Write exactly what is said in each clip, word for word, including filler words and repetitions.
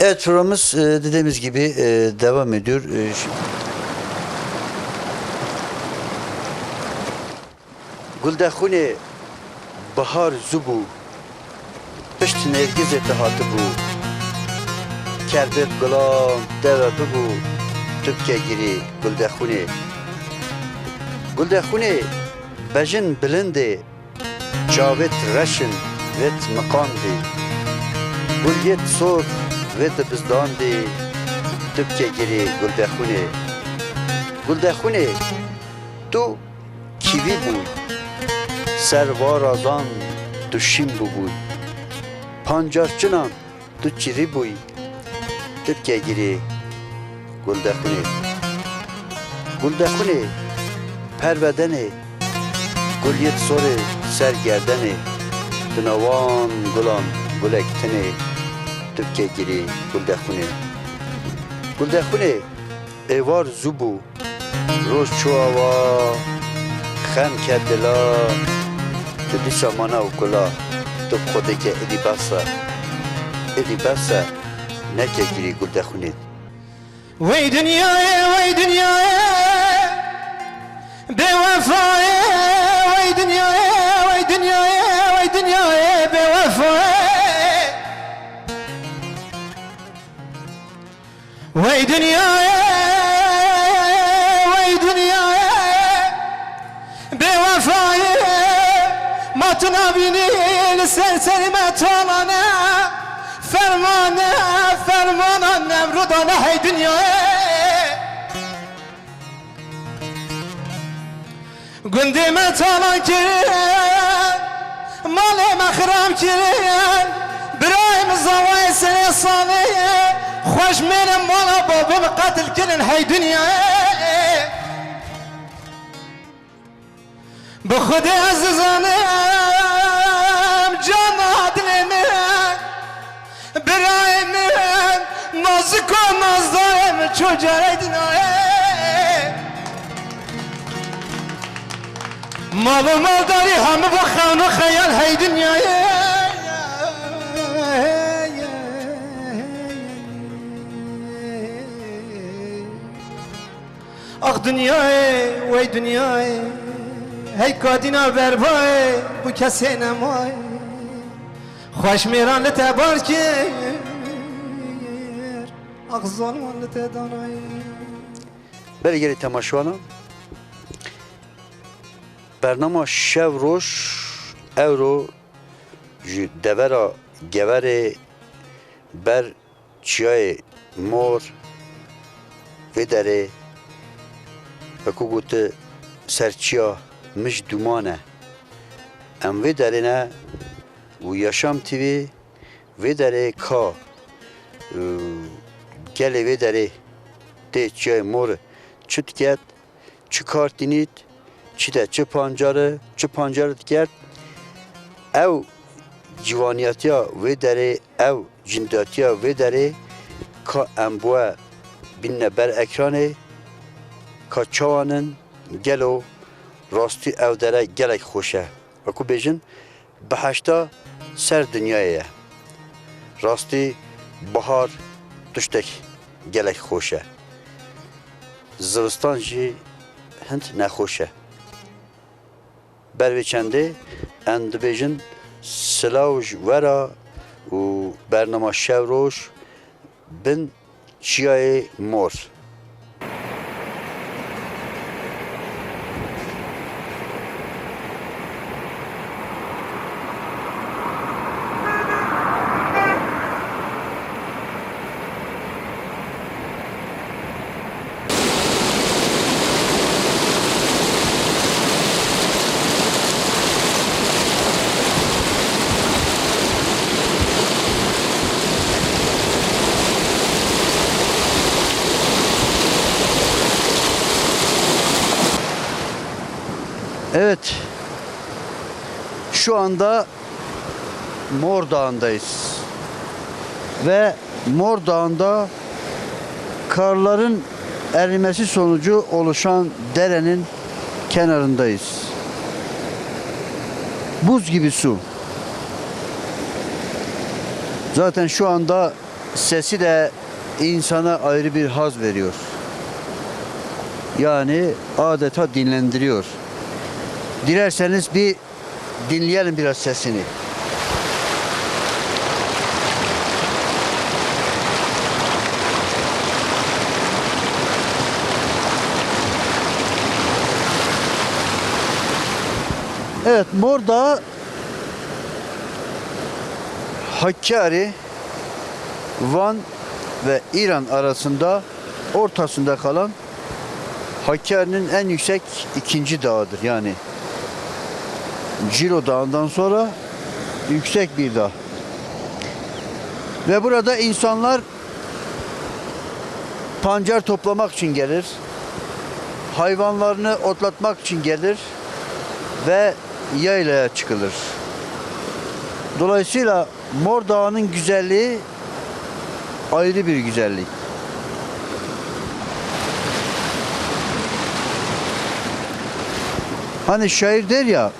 Evet, programımız, e, dediğimiz gibi, e, devam ediyor. E, ş- Guldexûnê bihar zû bû, pişt nêrgizê te hatibû. Kerbet gulan deve bibû, tu bike girî Guldexûnê. Guldexûnê bejin bilindê, çavêt reşin vêt miqandê. Gul yêt sor vê dibizdandê, tu bike girî Guldexûnê. Guldexûnê, tu kîvî bûy, ser varazan tu şîn bûbûy. Pancar çinan tu çirî bûy, tu bike girî Guldexûnê. Guldexûnê, pervedenê, gul yêt sorê ser gerdenê, tu nawan gulan gulek tinê, tu bike girî Guldexûnê. Guldexûnê, êvar zû bû, roj çû awa, xem ket dila, tu dîsa mana û kula, tu bi Xwedê ke êdî behs e, êdî behs e, neke girî Guldexûnê. Wey dinyayê, wey dinyayê, bêwefayê, wey dinyayê, wey dinyayê, wey dinyayê, bêwefayê. Wey dinyayê, wey dinyayê, bêwefayê, ma tu nabînî li ser serî me talan e, ferman e, fermana Nemrûdan e hey dinyayê. Gundê me talan kirin, malê me xiram kirin, birayê min zawayê serê salê, xweş mêrê mala babê min qetil kirin hey dinyayê. Bi Xwedê ez dizanim, cana dilê min, birayê min, nazik û nazdarê min çû carê dinayê. Mal û maldarî hemû bû xewn û xeyal hey dinyayê. Ax dinyayê, wey dinyayê, hey kadîna berbayê, bû kesê nemayê. Xweş mêran li te bar kir, ax zaliman li te danayê. Belê gelê temaşevanan, bernama Şev Roj ewro ji devera Geverê ber Çiyayê Mor vê derê, wekî gote, ser çiya mij dûman e. Em vê derê ne û Yaşam T V vê derê ka, e, gelê vê derê tê Çiyayê Mor çi diket, çi kar tînît, çi de çi pancar e, çi pancar dikert. Ew ciwaniyatiya vê derê, ew cindatiya vê derê ka em bi we bînine ber ekranê, ka çawan in, gelo rastî ew dere gelek xweş e. Wekû bêjin, bihişta ser dinyayê ye. Rastî bihar tiştek gelek xweş e. Zivistan jî hind nexweş e. Ber vê çendê em dibêjin silav ji we re û bernama Şev Roj bin Çiyayê Mor. Evet, şu anda Mor Dağı'ndayız ve Mor Dağı'nda karların erimesi sonucu oluşan derenin kenarındayız. Buz gibi su. Zaten şu anda Sesi de insana ayrı bir haz veriyor. Yani adeta dinlendiriyor. Dilerseniz bir dinleyelim biraz sesini. Evet, Mor Dağı Hakkari, Van ve İran arasında ortasında kalan Hakkari'nin en yüksek ikinci dağıdır. Yani Ciro Dağı'ndan sonra yüksek bir dağ. Ve burada insanlar pancar toplamak için gelir, hayvanlarını otlatmak için gelir ve yaylaya çıkılır. Dolayısıyla Mor Dağı'nın güzelliği ayrı bir güzellik. Hani şair der ya,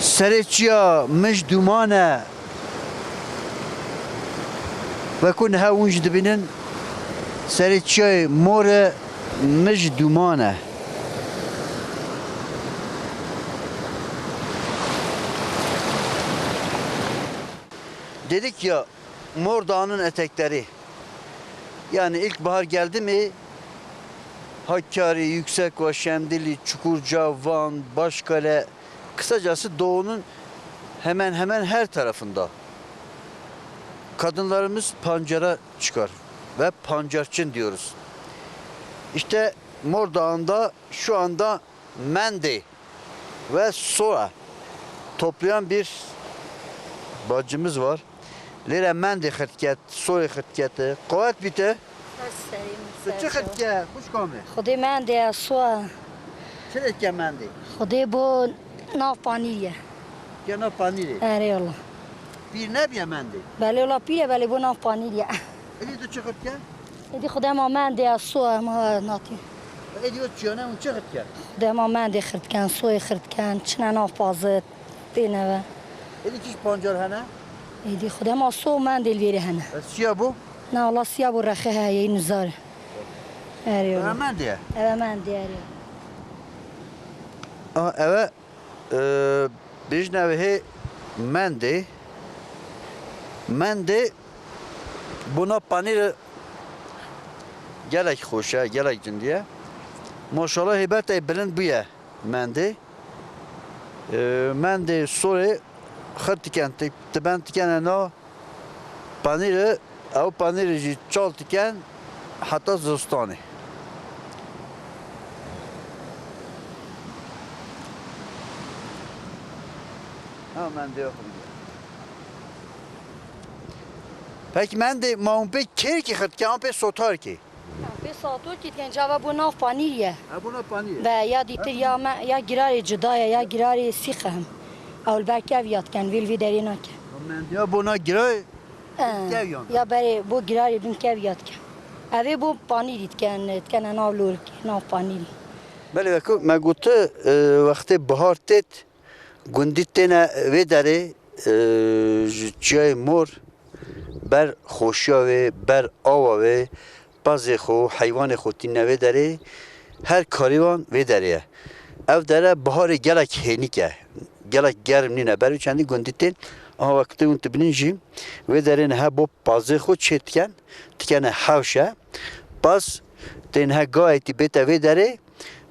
"Serê çiya mij duman e." Wekû niha hûn jî dibînin, serê çiyayê mor e, mij duman e. Dedik ya, Mor Dağı'nın etekleri. Yani ilkbahar geldi mi, Hakkari, Yüksekova, Şemdili, Çukurca, Van, Başkale, kısacası doğunun hemen hemen her tarafında kadınlarımız pancara çıkar ve pancarçın diyoruz. İşte Mor Dağı'nda şu anda mendê ve soya toplayan bir bacımız var. Lêre mendê xirtket, soyê xirtket, qewet bîte. Ser serê min, tu çi xirtke, xuşka me? Xwedê mendê, soya. Çi dike mendê? Xwedê bo nav panîrê. Ke nav panîrê? Erê wala. Pîr nebiye mendê? Belê wala pîr e, belê bo nav panîrê. Êdî tu çi xirtke? Êdî xwedê ma mendê, soya ma natî. Êdî o çiyane hûn çi xirtke? Xwedê ma mendê xirtken, soyê xirtken, çine nav pazit. Têne ve. Êdî kîş pancar hene? Êdî xwedê ma so mendê li vêrê hene. E, siya bû? Na, wala siya bû, rexê heye, yê nizar. Erê wala. Eve mendê ye? Eve mendê, erê. A, eve, e, bêjine ve hê mendê. Mendê bona panîrê gelek xweş e, gelek cindî ye. Maşallah hêbetê bilind bûye mendê. E, mendê sorê xirtiken, ti-, tiben tikene na panîrê, ew panîrê jî çal tiken heta zistanê. Ha, mendê xwe bide. Peki mendê ma hûn pê kêrkî xirtiken, an pê sotarkî? Pê sator kî dikin, cava bo nav panîrî ye. Ha, bo nav panîrî ye. Be, ya dîtir ya me, ya girarê cuda ye, ya girarê sîxe hem. Ew li ber kev ya dikin, vî li vî derê nake. Mend ya bo na girarê, eh, kev yan. Ya berê bo girarê bin kev ya dikin. Ev ê bo panîrî dikin, dikene nav lorikê, nav panîrî. Belê, wekî me gote, e, wextê bihar têt, gundî têne vê derê, e, ji çiyayê Mor ber xweşiya wê, ber awa wê, pezê xwe, heywanê xwe tîne vê derê, her karê wan vê derê ye. Ev dere biharê gelek hênik e, gelek germ nîne. Ber wî çendî gundî tên, aha wekî hûn dibînin jî, vê derê niha bo pazê xwe çê diken, dikene hewşe. Paz tên he gayetî bête vê derê,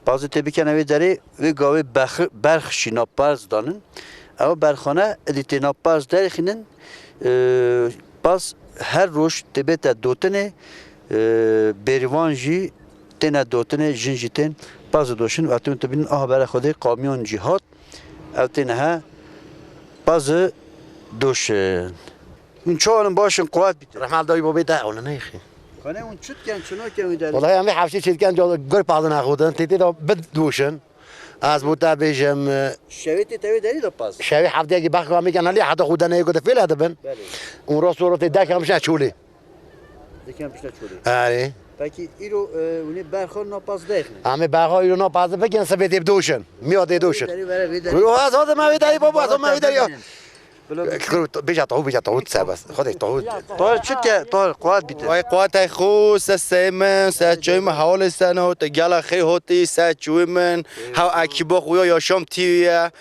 Pazê tê bikene wê derê, wê gavê bexi-, berx jî nav paz danin. Ew berxane êdî tê nav paz derxînin, e, paz her roj tê bête dotinê, e, bêrîvan jî têne dotinê, jin jî tên pazê doşin. Wextê hûn dibînin, aha bere Xwedê kamyon jî hat, ew têne he pazê doşin. Hûn çawan in, baş in, quwet bîtin. Rehma li dayî babê te, ew li neyxî. Xanê hûn çi dikin, çi nakin wî derê? Welahi em vê hevşê çê dikin, ca gur pazin axudin, tê tê de bid dûşin. Ez bo te bêjim, e, Şevê tê tevê derî de paz? Şevê hevdiyekî bex ka mêken helî heta xwe deneyê ku de fêle dibin. Belê. Û rast û rast tê dek em şe çolê. Dek em pişte çolê. Erê. Pekî îro, e, hûnê berxan na paz derxin? Em ê berxa îro na paz bikin, sibê tê bidûşin. Miya tê dûşin. Vê derî vere, vê derî. Ro ez hadim me vê derî baba, ez me vê derî ya. Kiro, bêje tahu, bêje tahu, sebes. Xwedê tahu. Tahir çi ke, Tahir, quwat bîte. Way quwatay xwe, se sey min, se çûyî min, hawlê seno, te gela xê hotî, se çûyî min, hew ekîbo xwe ya Yaşam T V ye.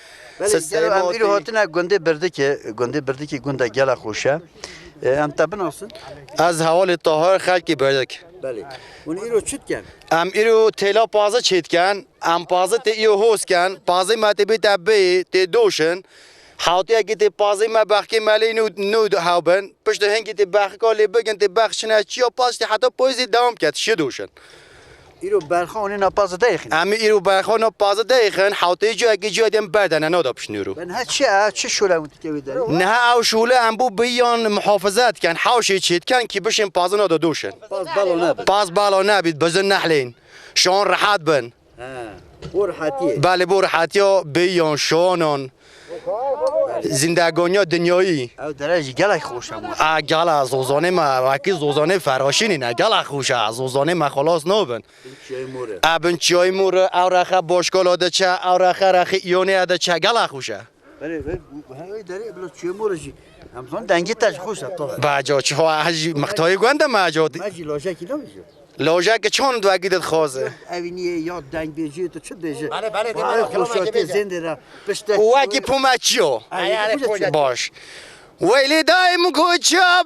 Belê, se sey gelo em îro hotî. Hatine gundê Birdikê, gundê Birdikê gunda gela xweş e. E, em te binasin. Ez hawlê Tahir, xelkê Birdik. Belê. Hûn îro çi dikin? Em îro têla pazî çêdikin. Em pazî tê îro hoz kin. Pazî me tê bîte bê, tê doşin. Hewtiyekî tê pazî me bexkê me lê nû, nû hew bin. Piştî hingî tê bexika lê bigin, tê bexşine çiya paz tê heta poyzî dewam ket, şi doşin. Îro berxa hûn ê na pazî derêxin? Em ê îro berxa na pazî derêxin, hewteyê ciyekî ciya dê em berdene, nada pişt nûro. Ben ha çi, ha çi şûle hûn dike wê derê? Niha ew şûle em bû biyan muhafaza dikin, hewşê çê dikin ki bişên pazî nada doşin. Paz balo nebit. Paz balo nebit, bizin nehlên. Şan rehat bin. He, bo rehatiyê. Belê, bo rehatiya biyan, şanan. Zindegoniya dinyayî. Ew dere jî gelek xweş e. A, gela zozanê me, wekî zozanê feraşînî ne, gelek xweş e, zozanê me xelas nabin. Bin çiyayê mor e. A, bin çiyayê mor e, ew rexe Başkala diçe, ew rexe rexê Îyonê diçe, gelek xweş e. Belê, belê, bu, he, derê bila çiyê mor e jî. Em zon dengê te jî xweş e, to. Baco, çi xwe, ez jî mextayê gund e me, baco. Me jî lojekî nabêje. Lojek çon dwegî dixwaze. Evîniyê ya dengbêjiyê tu çi dibêje? Belê, belê, belê, belê, belê, belê, belê. Xweşatê zêndê re pişte. Wekî pûme çiyo. Ay, ay, ay, xweşatê. Baş. Weylê dayê min ku çiya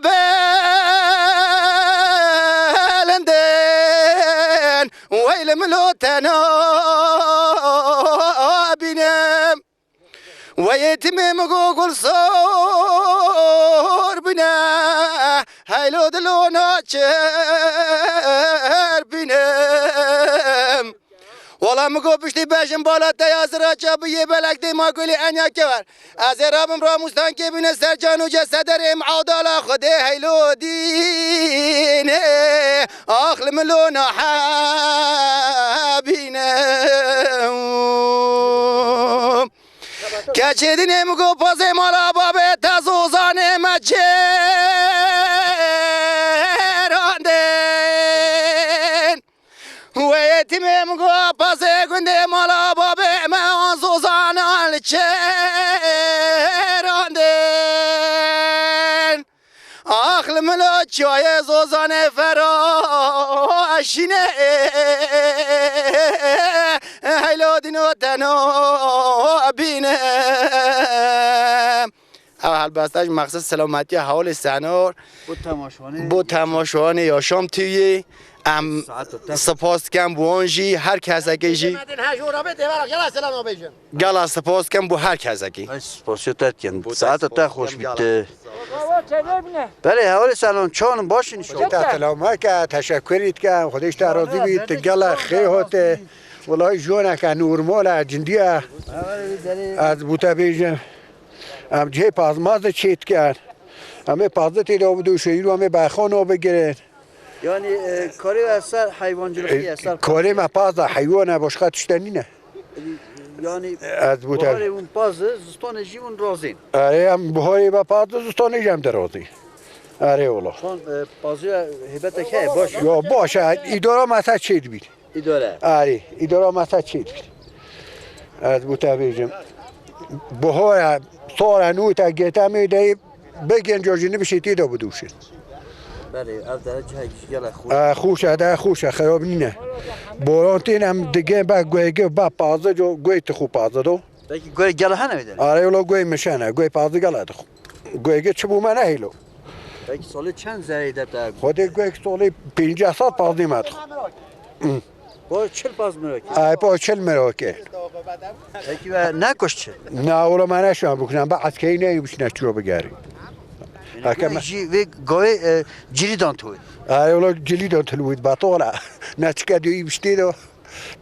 belindin, weylê min lo tena bînim. Wê timê min go gul sor bine, heylo dilo naçer bînim. Wala min go piştî bejim bala te ya ziraça bi yê belek dê ma gulê enya kewer. Ez ê rabim ramustan kê bîne ser can û cesederê em adala Xwedê heylo dîne. Ax li min lo nahe bîne. Keçê dinê min go pazê mala babê te zozanê me çêrandin. Wê timê min go pazê gundê mala babê me an zozanan li çêrandin. Ax li min lo çiyayê zozanê feraşîne. Heylo dîno teno bîne. Ev helbesta ji mexsed selametiya hewlê senor. Bo temaşevanê. Bo temaşevanê Yaşam T V'yê. Em spas dikin bo wan jî, her kesekê jî. Gela spas dikin bo her kesekî. Ay, spasiya te dikin. Saeta te xweş bîte. Belê, hewlê selam, çawan baş in inşallah. Te selam heke, teşekkür dikim. Xwedê ji te razî bî, tu gela xê hate. Welahi jiyaneke normal e, cindî ye. Ez bo te bêjim. Em cihê pazmaz de çê dikin. Em ê pazde tê de bidûşin, îro em ê berxan bigirin. Yani, e, karê we ser heywancılığı, e, ser karê me paz da heywan e, başka tişte nîne. Yani, ez bu te- baharê hûn paz e, zistanê jî hûn razên. Erê, em buharê ve paz da, zistanê jî em de razî. Erê ola. Şan, e, pazıya hêbetek heye, baş e. Ya baş e, îdara me ser çê dibîn. Îdare. Erê, îdara me ser çê dibîn. Ez bu te bêjim. Buhar e, sar e, nû te gete mê de Bê genca jî nibişê tê de bidûşin. Belê, ev dere cihekî ji gelek xweş. E, xweş e, de xweş e, xerab nîne. Boran tên em digên be guhê ge be pazde co, guhê ti xwe pazde do. Belkî guhê gela hene wê derê? Are yola guhê mişene, guhê pazde gela dixwe. Guhê ge çi bû me nehêlo. Belkî salê çend zereyê de te? Xwedê guhê salê pêncî sal pazde me dixwe. Hı. Po çil paz mirokê. Ay, po çil mirokê. Peki ve ne kuşçi? Na, ola me neşan bikuşan, ba eskeyî ne bişine çiro bigeri. Heke me- Jî vê gavê, e, cilîdan tu. Ay, ola cilîdan tu wî batola. Ne çike diyo biştê do.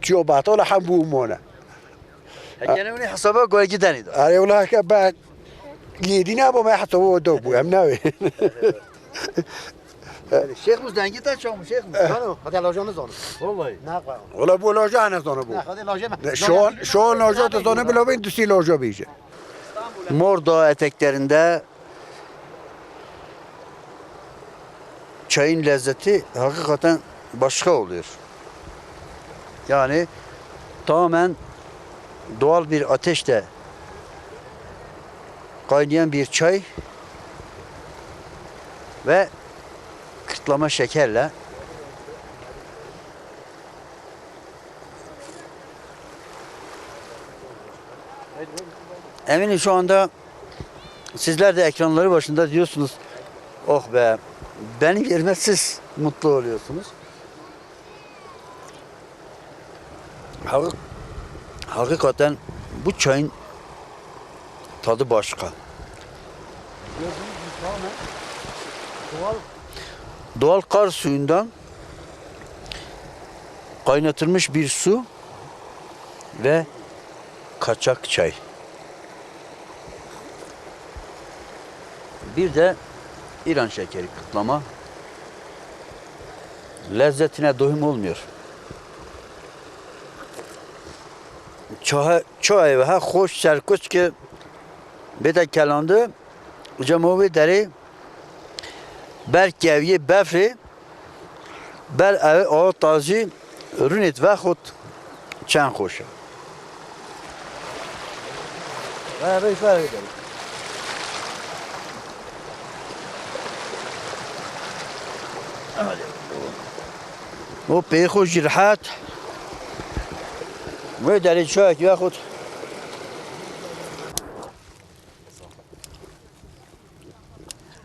Çiyo batola hem bu mona. Heke ne wî hesaba gavê gidenî do. Ay, ola heke ba yedî ne bo me hesaba do bu, em ne wê. Şêx Mûs, dengê te çawa bû, Şêx Mûs? Zano, xwedê loja nizano. Vallahi. Ne, xwe- Ola bu loja ne zano bu. Ne, xwedê loja me- Şol, şol loja te zano, bila bin dusî loja bêje. Mordağ eteklerinde çayın lezzeti hakikaten başka oluyor. Yani tamamen doğal bir ateşte Kaynayan bir çay ve kıtlama şekerle. Eminim şu anda sizler de ekranları başında diyorsunuz, "Oh be, benim yerime siz mutlu oluyorsunuz." Hakik-, hakikaten bu çayın tadı başka. Gördüğünüz gibi tamamen doğal. Doğal kar suyundan kaynatılmış bir su ve kaçak çay. Bir de İran şekeri kıtlama. Lezzetine doyum olmuyor. Çahe, çahe ve ha hoş serkuç ki bide kelandı. Cem o bir deri ber kevye befri. Ber ev o tazî rûnêt vexwit çend xweş e. Vay be, vay be. O pê xwe jî rehet. Wê derê çayek vexwit.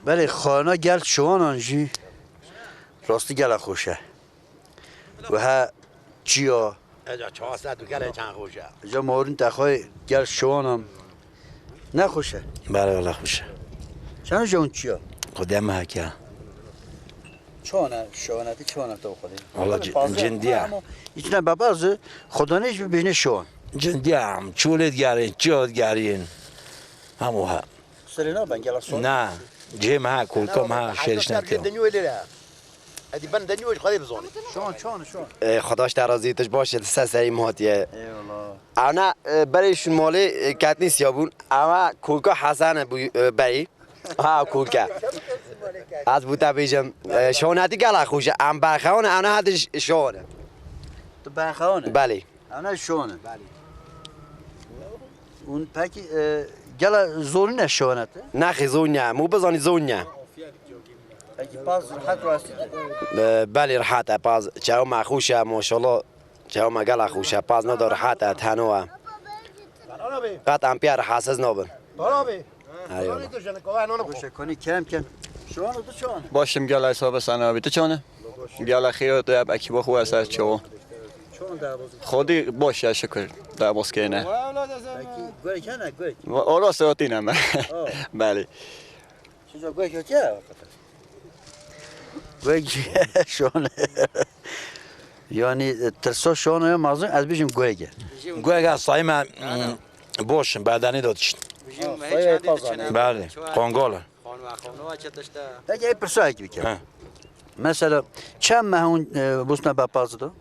Belê xana gel şiwanan jî rastî gela xweş e. Wiha çiya. Eca çawa se tu gele çend xweş e. Eca morîn te xwe gel şiwanan. Ne xweş e. Belê wele xweş e. Çend jon çiya. Xwedê me hekiya. Çone, şiwanetî çone to xwedê. Wala ci-, cindiya. Ama içine bebazı, xwedanê jî bibêjne şiwan. Cindiya em, çolê digerîn, çiya digerîn. Hemû ha. Sirê naben gela sor. Na, cihê me ha, kulka me ha, şêrîş nekirin. Edi ben de niyo xwedê bizonî. Şon, şon, şon. Ê, Xweda ji te razî, tu ji baş e, tu ser serî min hatiye. Eyvallah. Ana, e, berê şûn malê, e, ketnî siya bûn. Ama kulka Hesen e bû, e, berî. Ha, kulka. Ez bû te bêjim. E, şonetî gela xweş e. Em berxewan e, ana hadi ş-, şon e. Tu berxewan e? Belê. Ana şon e. Belê. Hûn pekî, e, gela zorî ne şonete? Nexê zorî ne, mû bizanî zorî ne. Pekî paz rehet rastî de? E, belê rehet e paz. Çew me xweş e, maşallah. Çew me gela xweş e, paz nado rehet e, teno e. Qet em pê re hesiz nabin. Eyvallah. Hoş e, konî kem kem. Şon û tu çon? Başim gel, Aysa be sen abi, tu çon e? Gel, xêr, tu yap, ekîba xwe ser çawa? Çon derbaz. Xwedî baş e, şikir, derbaz kene. Pekî, gurek hene, gurek? Ora sewatîne me. Oh. Belê. Çica gurek hatiye? Gurek şon. Yani, e, tirsa şon ya mazin, ez bêjim gurek e. Gurek e, sayma, mm, boş, bedenî de tişt. Belê, qongal e. Peki, ey pirsa ek bike. Ha. Mesela, çend mehûn, e, bûsne bepaz do?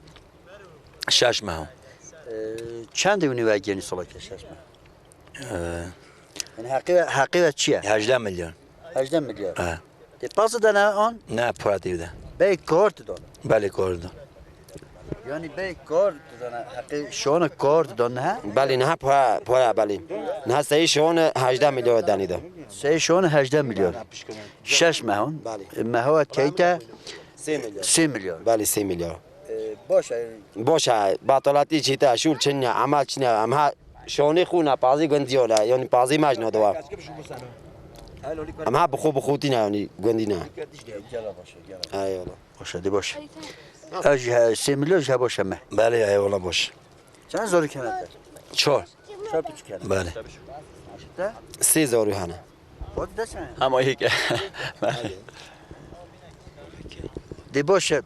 Şeş mehûn. E, çend ûnî ve gênî solake şeş mehûn? Ee, Yani heqê, heqê ve çi ye? Hejdeh milyon. Hejdeh milyon. He. Tê pazı dene an? Ne, para tê de. Bey kort don. Belê kort don. Yani bey kort don, heqê şonu kort don, ha? Belê, ne para, para belê. Ne sey şonu hejdeh milyon deni de. Sey şonu hejdeh milyon. Şeş mehon. Belê. E, meho keyte? Sê milyon. Sê milyon. Belê, sê milyon. E, boş e. Boş e. Batalatî çîte, şûl çinye, emel çinye, em ha Şonê xwe ne, pazî gundî yo le, yanî pazî me ji nado wa. Em ha bi xwe bi xwe tîne, yanî gundî ne. Gela baş e, gela. Eyvallah. Baş e, di baş. Ev jî he, sê milyon jî he baş e me. Belê, eyvallah, baş. Çend zarok hene te? Çar. Çar piçûk hene. Belê. Te? Sê zarok hene. Hadi desene. Ama yek. Di baş e.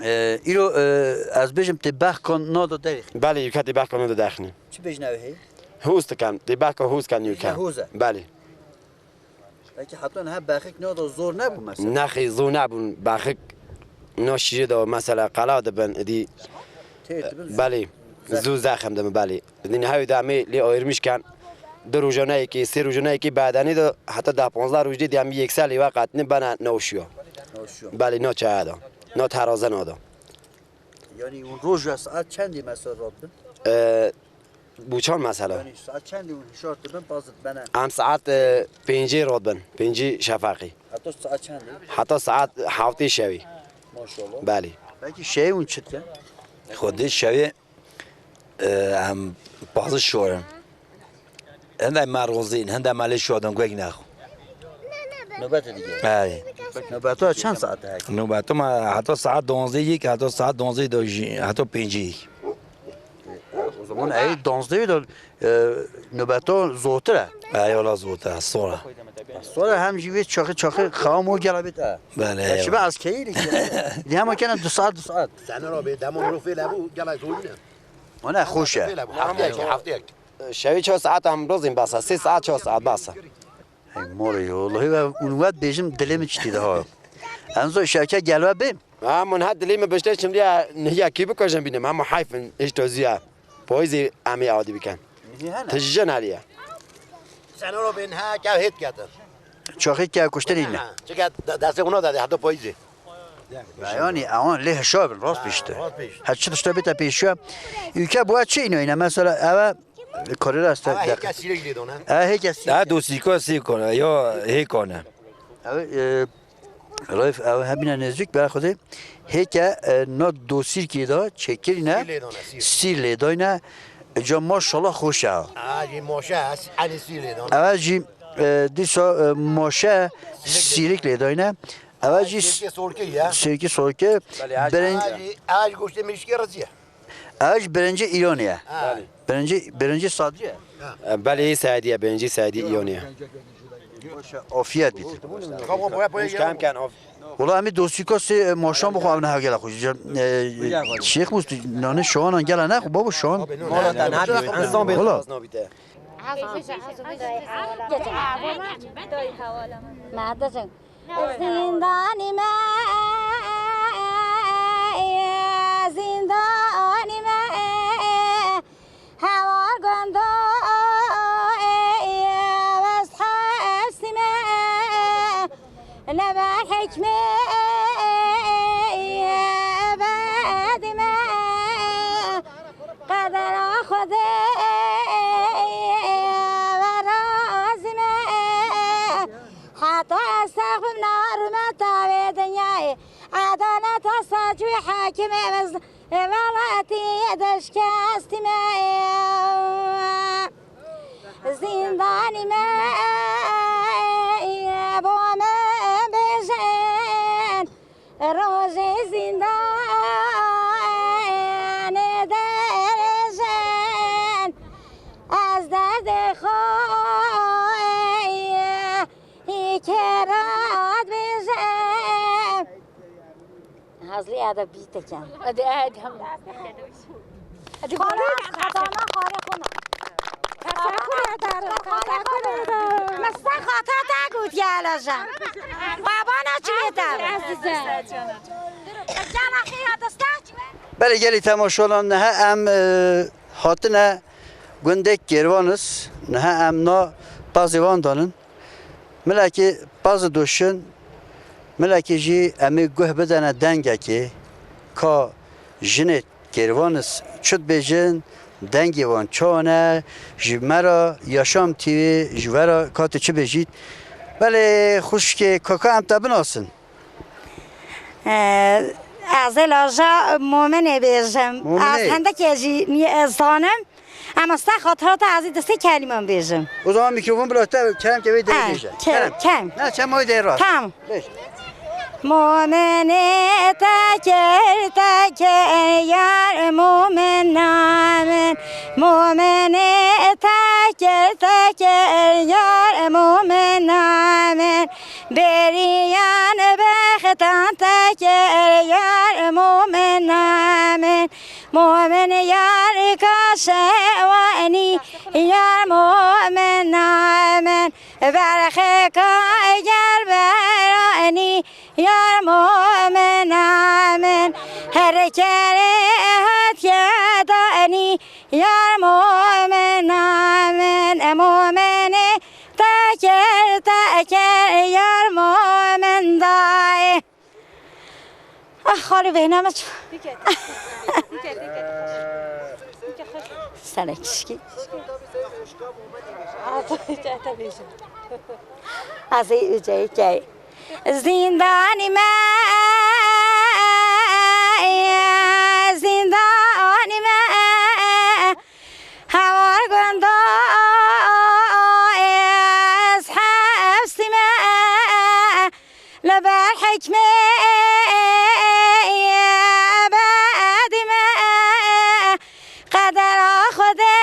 E, îro, e, ez bêjim tê behkan nado derê. Belê, yûka tê behkan nado derxîne. Çi bêjin ew hê? Hûs dikin, tê behka hûs dikin yûka. Hûs e. Belê. Peki heta niha bexik nado zor nebû mesela? Nexê, zor nebûn. Bexik na şîrê de mesela qela dibin, îdî Tê dibin zor. Belê, zû zexm dibin, belê. Dîn hewî de em ê lê ayirmiş ken. Du roja ne yekê, sê roja ne yekê bedenî de heta deh panzdeh roj dê em yekser lê ve qetîne bena newşiya. Newşiya. Belê, na çaya da. Na terazena da. Yani hûn roja saet çendî mesela radibin? Ee, Bûçan mesela. Yanî saet çendî hûn hişar dibin, paz dibene? Em saet, e, pêncî rot bin, pêncî şefaqî. Heta saet çendî? Heta saet heftê şevî. Maşallah. Belê. Peki şevê hûn çi dikin? Xwedê şevê, e, em pazı şorin. Hende me rozîn, hende me lê şodin guek nexo. Nobete dike. Ay. Nobeta çend saet hek? Nobeta me heta saet donzdeh yek, heta saet donzdeh do jî, heta pêncî. O zaman ey donzdeh de, e, nobeta zotir e. Ay, ola zotir e, sonra. Sonra hem jî vê çaxi çaxi xawam o gela bit e. Belê, ya eyvallah. Şibe az keyir ki. Di hema kene du saat, du saat. Sen abi, demo miro fêle bu, gela zorine. O ne hoş e. Fêle bu, haftiyek, haftiyek. Şevî çar saet em rozîn basa, sê saet çar saet basa. Hey moro yo, Allah'ı ve unvet bejim dilê min çitî daha. En zor şevke gelve bim. Ha, min ha dilê min bişte şimdi ya, ya kî bikojin bînim, ama hayfin, hiç tozu ya. Poyzî em ê adî bikin. Tijin heriye. Sen oro bin ha, kev hêt ketin. Çoxî kev kuştirî ne. Ha, çike de-, destê ona da de, hatta poyzî. Yani ewan lê hişar bin, rast pişti. Rast pişti. Her çi tişta bite pêşiya. Ülke bu çi ino yine, mesela eve Karî rast. Ama hêka sîrek lê dane. E, hêka sîrek. Ha, dosîko sîrek kone, yo hêkane. Ew, e, Raif, ew hebîne nêzîk, bera Xwedê. Hêke, e, na dosîrkê de çêkirîne. Sîr lê dane, sîr. Sîr lê dayne. Ca maşallah xweş e. Ha, jî moşe, enî sîr lê dane. Ew jî, e, dîsa, e, moşe sîrek lê dayne. Ew jî sirkê sorkê ya. Sirkê sorkê. Belê, ha, birinci. Ha, jî, ha, jî goştê mirîşkê rizî ye. Ev ji birincî Îranê ye. Ha. Birincî, birincî Sadrî ye. E, belê, Seîdî ye, birincî Seîdî Îranê ye. Baş e, afiyet bît. Tamam, boya, boya, hoş geldin. Wala em ê dostîka sê, e, maşan bixwe, ev ne hewgela xwe. E, Şêx Mûs, tu nanê şawanan gela ne xwe, babo şawan. Mala te nabî, insan bê. Wala. Nabî te. Merdin. Zindanî me, zindanî me, hewar gondo, west hepsî me, neber hekmê, bedî me, qedera Xwedê, verazî me. Heta ez texwim na rûmeta vê dinyayê, edaleta sac wê hakimê, ez ê welatî dişkestî me. Zindanî me, bo min bêjin, rojê zindanê dirêjin, ez derdê xwe Hî kera dibêje. Hazlî eda bî tekem. Hadi, hadi, hadi. Hadi, xalê, xatana xalê xona. Teşekkür ederim, teşekkür ederim. Mesta xata te got ya lajan. Babana çi yeter? Azize. Cana xeyra destek. Belê gelî temaşolan, niha em, e, hatine gundek Kêrvanis, niha em na pazê wan danin. Milekî pazê doşin, milekî jî em ê guh bidene dengekê, ka jinê Kêrvanis çi dibêjin, dengê wan çawa ne, ji me ra Yaşam T V, ji we ra ka tu çi bêjît. Belê xwişkê, kaka em te binasin. Ee, ez ê laja Momenê bêjim. Momenê. Ez hendekê jî nî-, ez zanim. Ama sta xatirata ez ê destê keliman bêjim. O zaman mikrofon bila te, kerem ke wê derê bêje. Kerem, kerem. Na, çem oy derê rast. Tamam. Bêj. Momenê tekir tekir yar momen namen. Momenê tekir tekir yar momen namen. Beriyan bextan te ker yar momin namin. Momin yar ka şewanî yar momin namin. Berxê ka ger beranî yar momin namin. Her kerê hat yedanî yar momin namin. Mominê Teker, teker, yar momin dayê. Ah, xalî bêhna me çû. Tane kişkî. Ez ê Uceyê key. Zîndanî me, zîndanî me, hewar gunda ez hepsî me. Li ber hikmê ebedî me, qedera Xwedê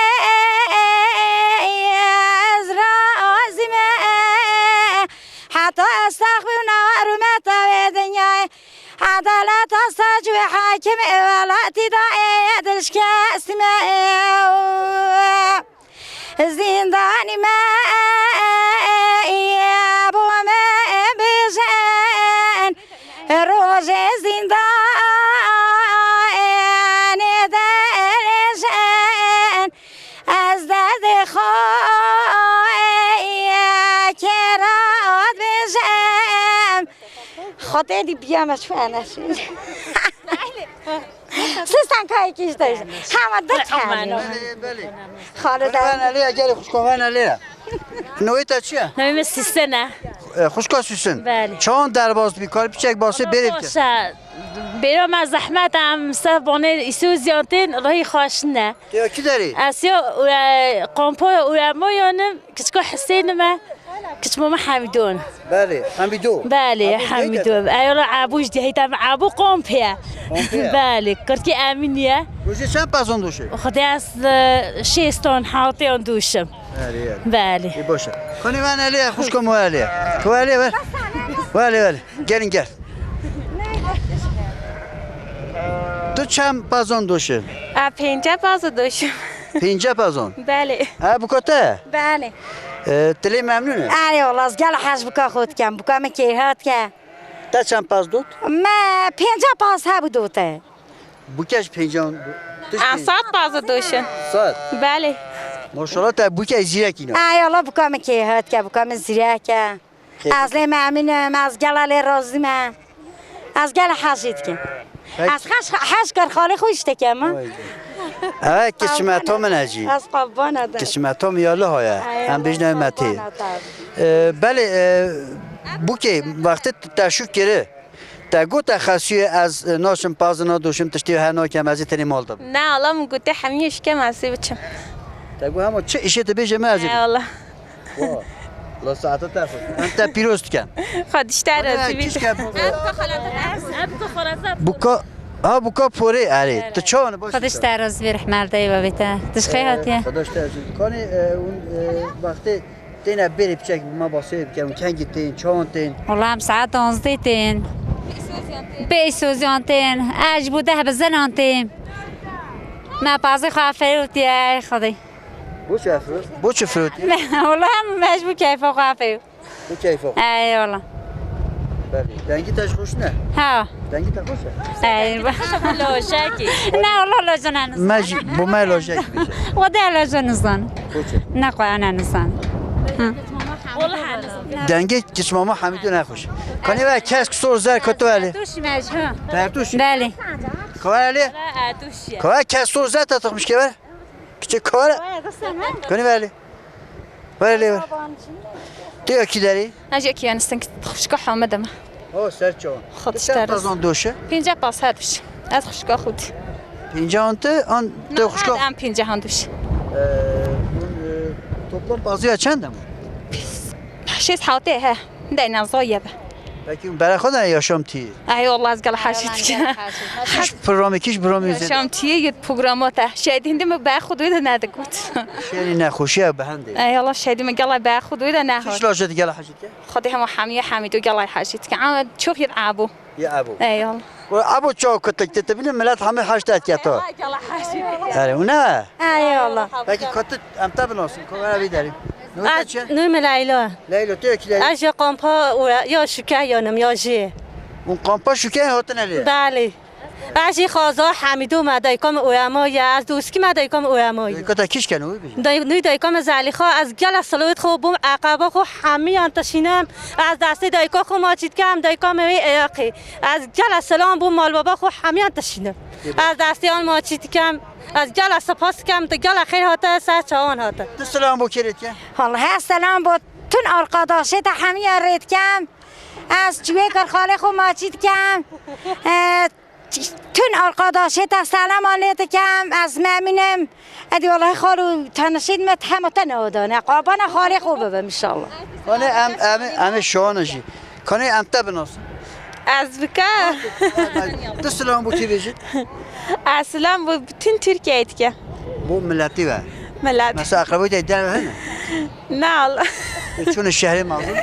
ez razî me. Heta ez sax bim, na rûmeta vê dinyayê, edaleta sac wê hakimê welatî da ê dilşikestî me. Zîndanî me ye bo me bêjin, rojê zîndanê de rêjin, ez derdê xwe ye kê re dibêjim. Xwedê dî biya me çû eneşîn. Siz sen kayekî işte. Hema da çanî. Belê, belê. Xalid Wan abi. Elê, gelê xuşka wan elê. Navê te çi ye? Navê me Süsen e. E, xuşka Süsen. Belê. Çawan derbas dibî, kar piçek basê bêrê bike. Baş e. Bêra me zehmet e, em sef bonê îsû ziyantên, rihî xweş ne. Te ya kî derê? Ez ya, e, kompo û emo yanim. Kiçko Hüseyin me, kiçmo me Hemîdon. Belê, Hemîdo. Belê, Hemîdo. Eyvallah, Ebû ji diheyta me, Ebû kompiye. Kompiye. Belê, Kirkî Emîniye. Rojê çend pezon doşê? Xwedê ez, e, şêston, hawtêyon doşim. Belê, belê. Belê. Ê, baş e. Konê wan elê, xuşko mo elê. Ko elê ver. Welê, welê. Gelin gel. Tu çend pezon doşê? A, pênce pezon doşim. Pênce pezon? Belê. Ha, buka te? Belê. E, tu lê memnûn e? Erê wala, ez gel hej buka xwe dikem, buka min kêrhat ke. Te çend pez dot? Me pênce pez hebû dote. Buke ji pêncan do-, tu ji A, pênc- sed pez doşin. Sed? Belê. Maşallah, te buke zîrekî ne. Erê wala, buka min kêrhat ke, buka min zîrek e. Kêfik. Ez lê memnûn im, ez gela lê razî me. Ez gela hejî dikim. Peki. Ez hej, hej kar xalê xwe îşte kem, ha? Vay be. Ev kismeto min e jî. Ez qebana de. Kismeto min ya liha ye. Ay, em bêjine me tê. Qebana de. Ee, belê, e, bûkê, wextê te şûk kiri, te got te xesûyê ez, e, naçim pazina doşim tiştê her nakem, ez ê tenê mal de bim. Ne, Allah min gote hemî îş kem, ez ê biçim. Te got hema çi îşê te bêje me ez ê biçim. Eyvallah. Wa, la saeta te xwe. Em te pîroz dikin. Xwedîş te razî bî. Kişke buka, ha, buka porê, erê. Tu çawan baş? Xwedîş te razî bî, rehmet dayê babê te. Tu ji xê hatiye? Xwedîş te razî bî. Kanê, e, hûn, e, wextê têne bêrê piçek bi me basê bikin. Hûn kengî tên, çawan tên? Wala em saet duwazdeh tên. Pêş soziyan tên. Ez ji bo deh bizinan tên. Me pazê xwe ferûtiye, ey Xwedê. Bo çi firot? Bo çi firot? Wala em mecbûr keyfa xwe fê. Bo keyfa xwe. Ey wala. Belê. Dengî te ji xweş ne? Ha. Dengî te xweş e? Ey. Lojekî. Ne wala loje ne nizan. Me jî bo me lojek bêje. Xwedê loje nizan. Bo çi? Ne xwe ne nizan. Dengê kiçmama Hemîdû ne xweş. Kanê ve kes kisor zer kutu elê. Tuşmej ha. Pertuş. Belê. Kare elê. Kare kes sor zer te tıkmış kever. Kiçik kare. Kone verli. Ver lê ver. Tu ya kî derî? Ez ji Kiyanistan, xuşka Hamed em. O ser çawan. Xwe tu çend pezan doşe? Pênce pez her doş. Ez xuşka xwe dî. Pênce an tu, an tu xuşka? Em pênce an doş. Ee, hûn, e, toplam pazıya çend em? Şêst hawtê he. Deyna zoye be. Peki bere xwe de yaşam tî? Ay Allah, ez gela hajî dike. Hiç programı, hiç programı izledim. Yaşam tî yê programı te. Şehidin de mi be xwe de ne digot. Şehri ne hoşiye be hende. Ay Allah, şehidin mi gela be xwe de ne hoş. Hiç lojete gela hajî dike? Xwedê hema hamiye hamidu gela hajî dike. Ama çok yet abu. Ya abu. Ay Allah. Abo çawa kutik te, te bilî millet hemî heşt et ya to. Eyvallah, gela hajî. Erê, û ne? Eyvallah. Peki kutik em te binasin, ko vera vî derî. Nû te çi? Nû me Leyla. Leyla, tu yekî Leyla. Ez ya kampa û ya şuke yanım ya jî. Hûn kampa şuke hatine lê? Belê. Ez jî xaza Hemîdo me, dayika me Oyama ye, ez doskî me dayika me Oyama ye. Dayika te kîş ken û bî? Day-, nû dayika me Zelîxa, ez gela silawet xwe bûm, eqaba xwe hemiyan tişînim. Ez destê dayika xwe maçî dikem, dayika me wê Iraqê. Ez gela selam bo malbaba xwe hemiyan tişînim. Ez destê an maçî dikem. Ez gela spas dikem, tu gela xêr hate, ser çawan hate. Tu selam bo kê rê dike? Vallahi selam bo tun arkadaşê te hemiya rê dikem. Ez çiwê kar xalê xwe maçî dikem. E, tun arkadaşê te selama lê dikem. Ez memînim. Edî vallahi xalo tenişîd me hema te neodane. Qurbana xalê xwe bibim inşallah. Kanê em, em, em ê şiwana jî. Kanê em te binasin. Ez bike. Tu selam bo kê bêjî? Ez selam bo bütün Türkiye'ye dike. Bo miletî ve. Milet. Mesela akrabayê te dev hene? Ne al. Çûne şehrê mezin?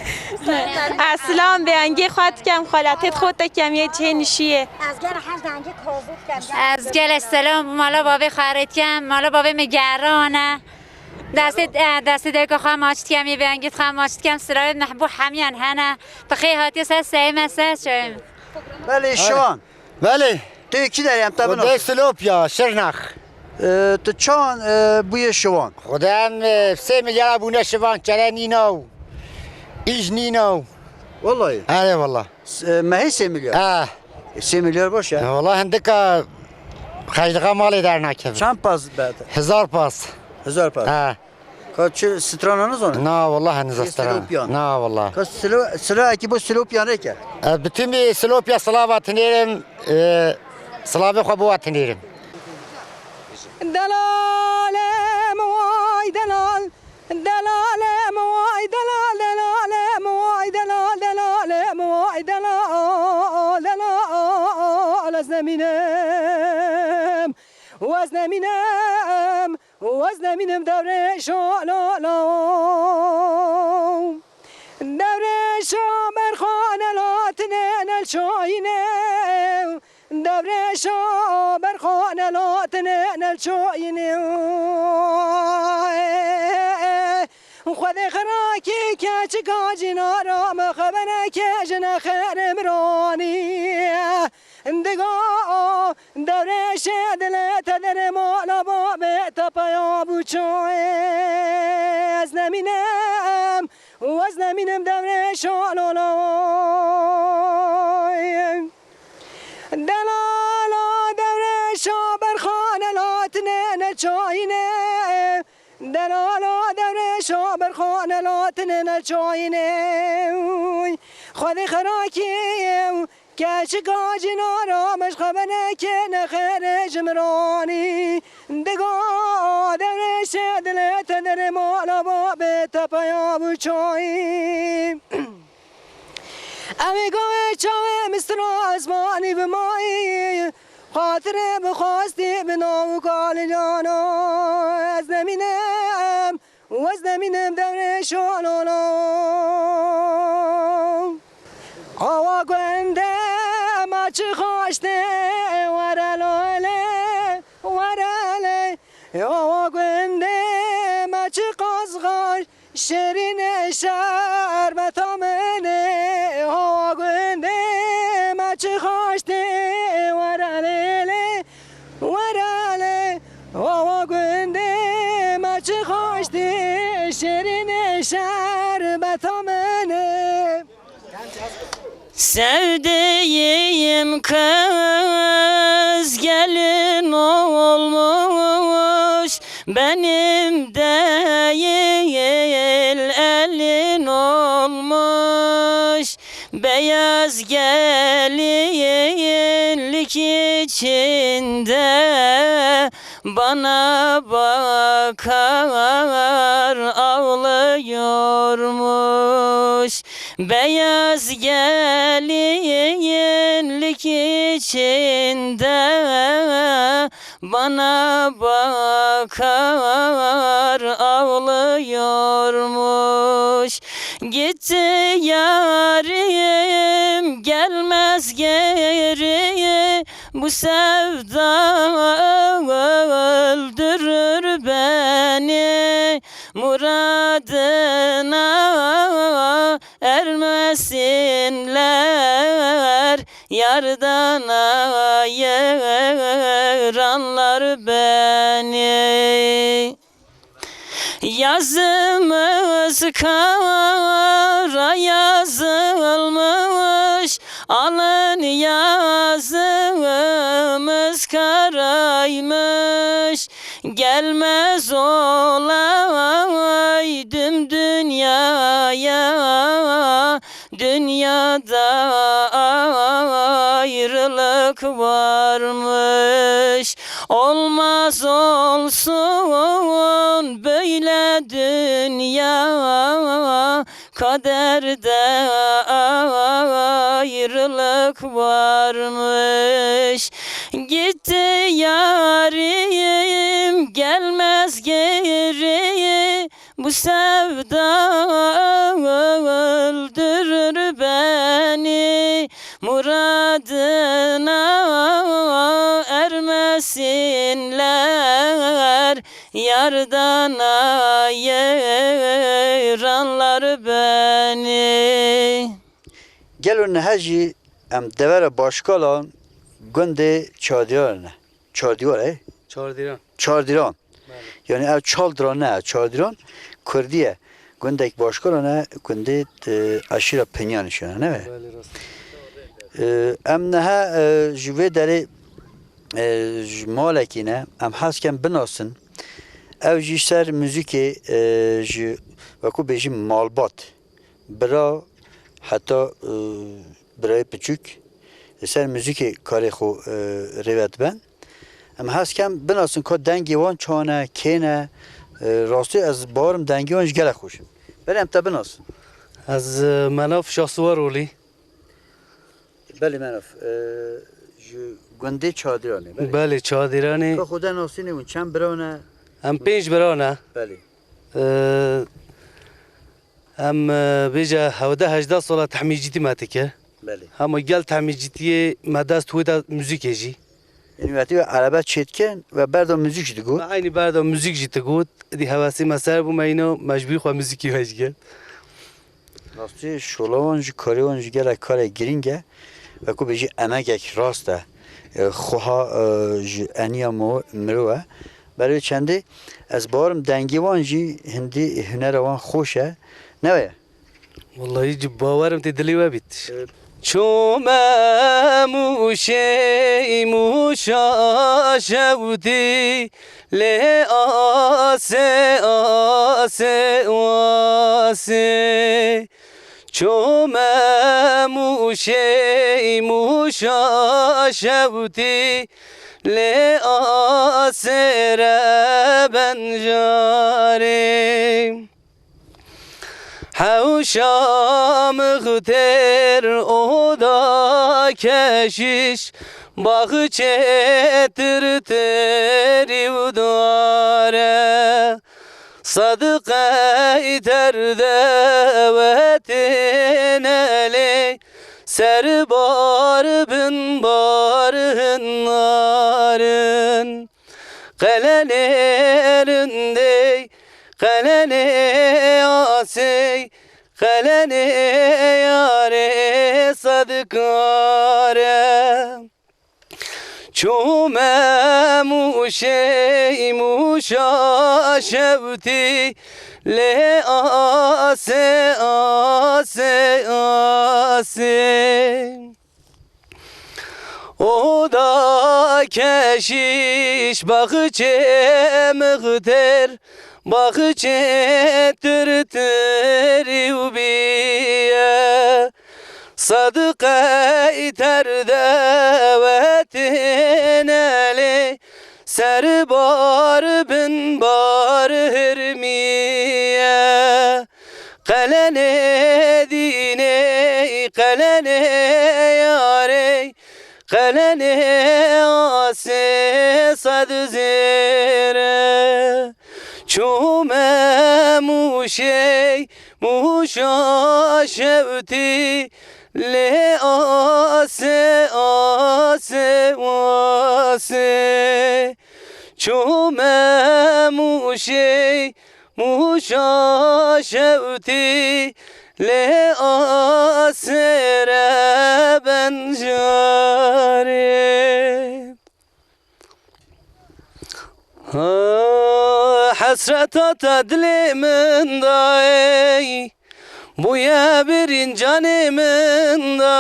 Ez selam bêngê xwe dikem, xelatê xwe dikem, yê cihê nişiyê. Ez gel hej dengê kozû dikem. Ez gel selam mala bavê xwe rê dikem, mala bavê me gerane. Destê, e, destê dayika xwe maç dikem, yê bengê xwe maç dikem, silavê mehbû hemiyan hene. Bi xêr hatiye ser seyê me, ser çayê me. Belê, şivan. Belê. Tu yê kî derê em te bino? Dê Silopya, Şirnex. E, tu çawan, e, bûye şivan? Xwedê em, e, sê milyara bûne şivan, çere nîna û îj nîna û. Wallahî? Erê wallah. S-, e, mehê sê milyar? Ha. E, sê milyar baş e. E, wallah hindika xeclixa malê dernakeve. Çend pas be? Hezar pas. Hezar pas. Ha. Ka çi strana nizane? Na, wallah, niza strana. Silopiyan. Na, wallah. Ka silo-, silo ekî bo Silopiyan rê ke? E, bütün bir Silopya silava tinêrim, e, silavê xwe bo tinêrim. Delalem vay delal, delalem vay delal, delalem vay delal, delalem vay delal, delal ez nemînim, ez nemînim. Û ez nemînim dewrê şalala. Dewrê şa berxane latine nel şayîne. Dewrê şa berxane latine nel şayîne. Xwedê xerakî keçika cînara me xebereke ji nexêrê miranî. Diga Dewrêşê dilê te derê mala babê te peya bû çayê. Ez nemînim û ez nemînim dewrêşa lolay. Delala dewrêşa berxane latine neçayîne. Delala dewrêşa berxane latine neçayîne. Xwedî xerakî Keçika cînara me ji xebenekê nexêrê ji miranî. Diga dewrêşê dilê te derê mala babê te peya bû çayî. Ew ê gavê çawê mistra ezmanî bimayî. Xatirê bixwastî bi nav û kalî cana ez nemînim. Wez nemînim dewrê şololo. Awa gundê me çi xaştê, were lolê, were lê. Awa gundê me çi qazxaş, şêrînê şerbeta min ê. Awa gundê me çi xaştê, were lê lê. Were lê, awa gundê me çi xweş tê, şêrînê şerbeta min e. Sevdiğim kız gelin olmuş, benim değil elin olmuş. Beyaz gelinlik içinde bana bakar ağlıyormuş. Beyaz gelinlik içinde bana bakar ağlıyormuş. Gitti yarim, gelmez geri, bu sevda öldürür beni. Muradına ermesinler, yardan ayıranlar beni. Yazımız kara yazılmış, alın yazımız Gelmez olaydım dünyaya, dünyada ayrılık varmış. Olmaz olsun böyle dünya, kaderde ayrılık varmış. Gitti yarim, gelmez geri, bu sevda öldürür beni. Muradına ermesinler, yardan ayıranlar beni. Gelo niha jî em devera Başkalan gundê Çardîran e. Çardîwar e? Çardîran. Çardîran. Belê. Yani ev Çaldran ne, Çardîran Kurdî ye. Gundek Başkalan e, gundê, e, eşîra Pinyanişan e, ne be? Belê, rast. E, em niha, e, ji vê derê, e, ji malekî ne, em hez kem binasin. Ev jî ser muzîkê, e, ji, wekû bêjî malbat. Bira heta, e, birayê piçûk li ser muzîkê karê xwe, e, rêve diben. Em hez kem binasin ka dengê wan çawa ne, kê ne. E, rastî ez bawerim dengê wan jî gelek xweş e. Belê em te binasin. Ez, e, Menaf Şahsuwarolî. Belê Menaf, e, ji gundê Çadiranê, belê. Belê, Çadiranê. Ka xwe de nasînê hûn çend bira ne? Em pênc bira ne. Belê. E, Em, e, bêje hevdeh hejdeh sala tehmîcîtî me dike. Belê. Hema gel tehmîcîtiyê me dest wê de muzîkê jî. Yanî wetî we erebe çêdikin we berda muzîk jî digot. Me eynî berda muzîk jî digot. Dî hevesê me ser bû me îno mecbûrî xwe muzîkî vejge. Rastî şola wan jî karê wan jî gelek karê girîng e. Wekû bêjî emegek rast e. E, xweha, e, ji eniya mo-, mirov e. Berê çendê ez bawerim dengê wan jî hindî hunera wan xweş e. Ne weye? Wellahî ci bawerim tê dilê we bît. Evet. Çome mûşey mûşa şewtî lê asê asê asê. Çome mûşey mûşa şewtî lê asêre benjarê. Hewşa mixtêr oda keşîş baxçê tirtirî û dare. Sediqey ter de wetêne lê, ser bar bin bar hin narin. Qelenê rindey, qelenê asey, qelenê yarê sedkare. Çûme mûşey mûşa şewtî lê asê, asê, asê. Oda keşîş baxçê mixtêr, baxçê tirtirî û bîye. Sediqey ter de wetêne lê, ser bar bin bar hirmiye. Qelenê dînê, qelenê yarê, qelenê asê sed zêre. Çûme mûşey mûşa şewtî lê asê, asê, asê. Çûme mûşey mûşa şewtî lê asêre benjarê. Ha, hesreta te dilê min dayê, bûye birîn canê min da.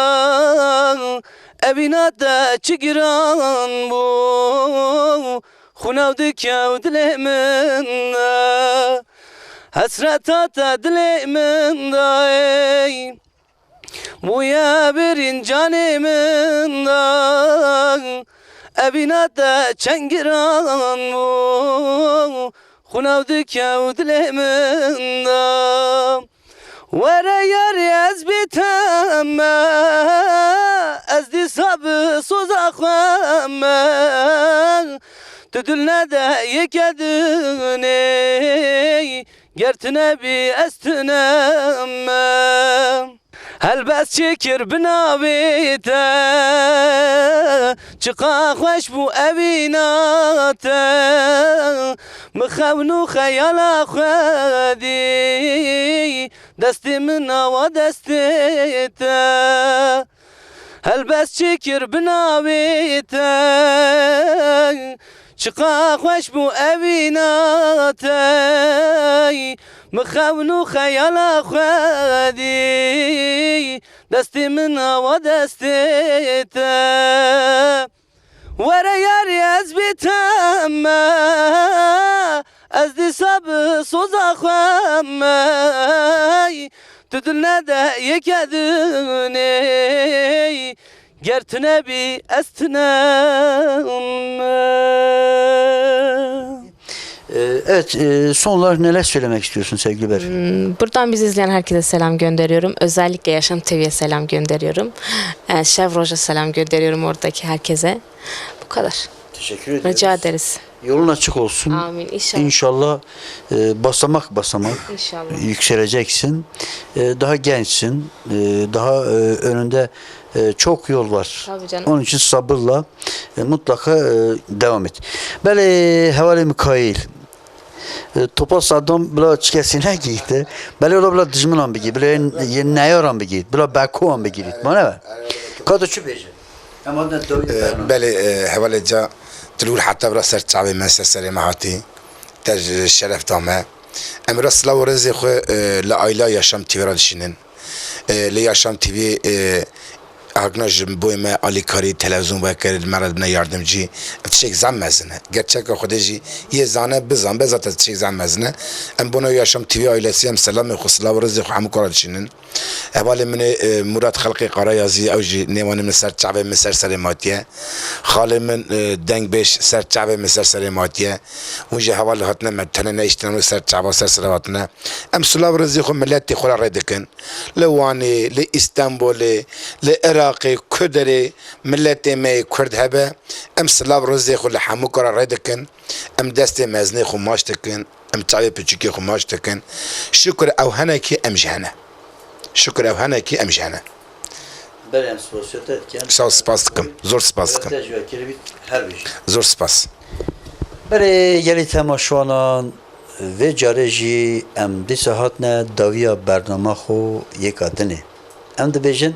Evîna te çi giran bû, Qunav dikew dilê min de, hesreta te dilê min de ey. Bûye birîn canê min de, evîna te çend giran bû. Qunav dikew dilê min de. Were yarê ez bê te me, ez dîsa bi soza xwe me. Tu dil nede yeke dinê, ger tu nebî ez tune me. Helbest çêkir bi navê te, çiqa xweş bû evîna te. Min xewn û xeyala xwe dî, destê min awa destê te. Helbest çêkir bi navê te, çiqa xweş bû evîna te. Min xewn û xeyala xwe dî, destê min awa destê te. Were yarê ez bê te me, ez dîsa bi soza xwe me. Tu dil nede yeke dinê, ger tu nebî ez tune me. Ee, evet, e, son olarak neler söylemek istiyorsun sevgili Berfin? Hmm, buradan bizi izleyen herkese selam gönderiyorum. Özellikle Yaşam T V'ye selam gönderiyorum. Ee, Şevroja selam gönderiyorum oradaki herkese. Bu kadar. Teşekkür ediyoruz. Rica ederiz. Yolun açık olsun. Amin. İnşallah. İnşallah, e, basamak basamak İnşallah. Yükseleceksin. E, daha gençsin. E, daha, e, önünde, e, çok yol var. Tabii canım. Onun için sabırla, e, mutlaka, e, devam et. Belê hevalê Mikail. E, Topa Saddam bila çi kesî negîte. Belê ola bila dijminan bigî, bila yên, yên neyaran bigî, bila bekoan bigî. Mane be? Ka tu çi bêje? Em hatine dawî Ee, bername. Belê, e, hevalê ca, tu li wir heta vira ser çavê me, ser serê me hatî. Te ji şeref da me. Em vira silav û rêzê xwe, e, li aîla Yaşam T V re dişînin. E, li Yaşam T V, e, hakna ji bo me alîkarî, televîzyon vekir, li me re dibine yardimcî. Ev tiştek zehf mezin e. Gerçeka Xwedê jî yê zane, bizan, be zaten tiştek zehf mezin e. Em bona Yaşam T V aîlesî em selamê xwe, silav û rêzê xwe hemû kara dişînin. Hevalê min ê, e, Murat Xelqê Karayazî, ew jî nêvanê min ser çavê min ser serê matiye. Xalê min, e, Dengbêj ser çavê min ser serê matiye. Hûn jî heval hatine me, tenê nehiştine min ser çava ser serê hatine. Em silav rêzê xwe miletê xwe re rê dikin. Li Wanê, li Îstanbulê, li Iraqê, Kuderê, miletê me yê Kurd hebe. Em silav rêzê xwe li hemû kara rê dikin. Em destê mezinê xwe maç dikin. Em çavê piçûkê xwe maç dikin. Şukur ew hene kî em jî hene. Şukur ew hene kî em jî hene. Belê, em spasiya te dikin. Sağ ol, spas dikim. Zor spas dikim. Te ji we kiribî her bijî. Zor spas. Belê, gelî temaşevanan, vê carê jî em dîsa hatine dawiya bernama xwe yeka dinê. Em dibêjin,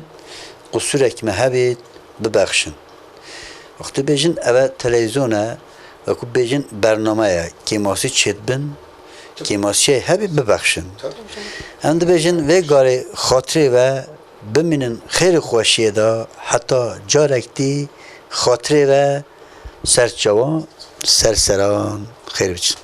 qusurek me hebê, bibexşin. Wextê bêjin ev e televîzyon e, wekû bêjin bername ye, kêmasî çêdibin, kêmasiyê hebî bibexşin. Em dibêjin vê garê xatirê ve bimînin xêr û xweşiyê de heta carek dî xatirê ve ser çavan, ser seran xêr biçin.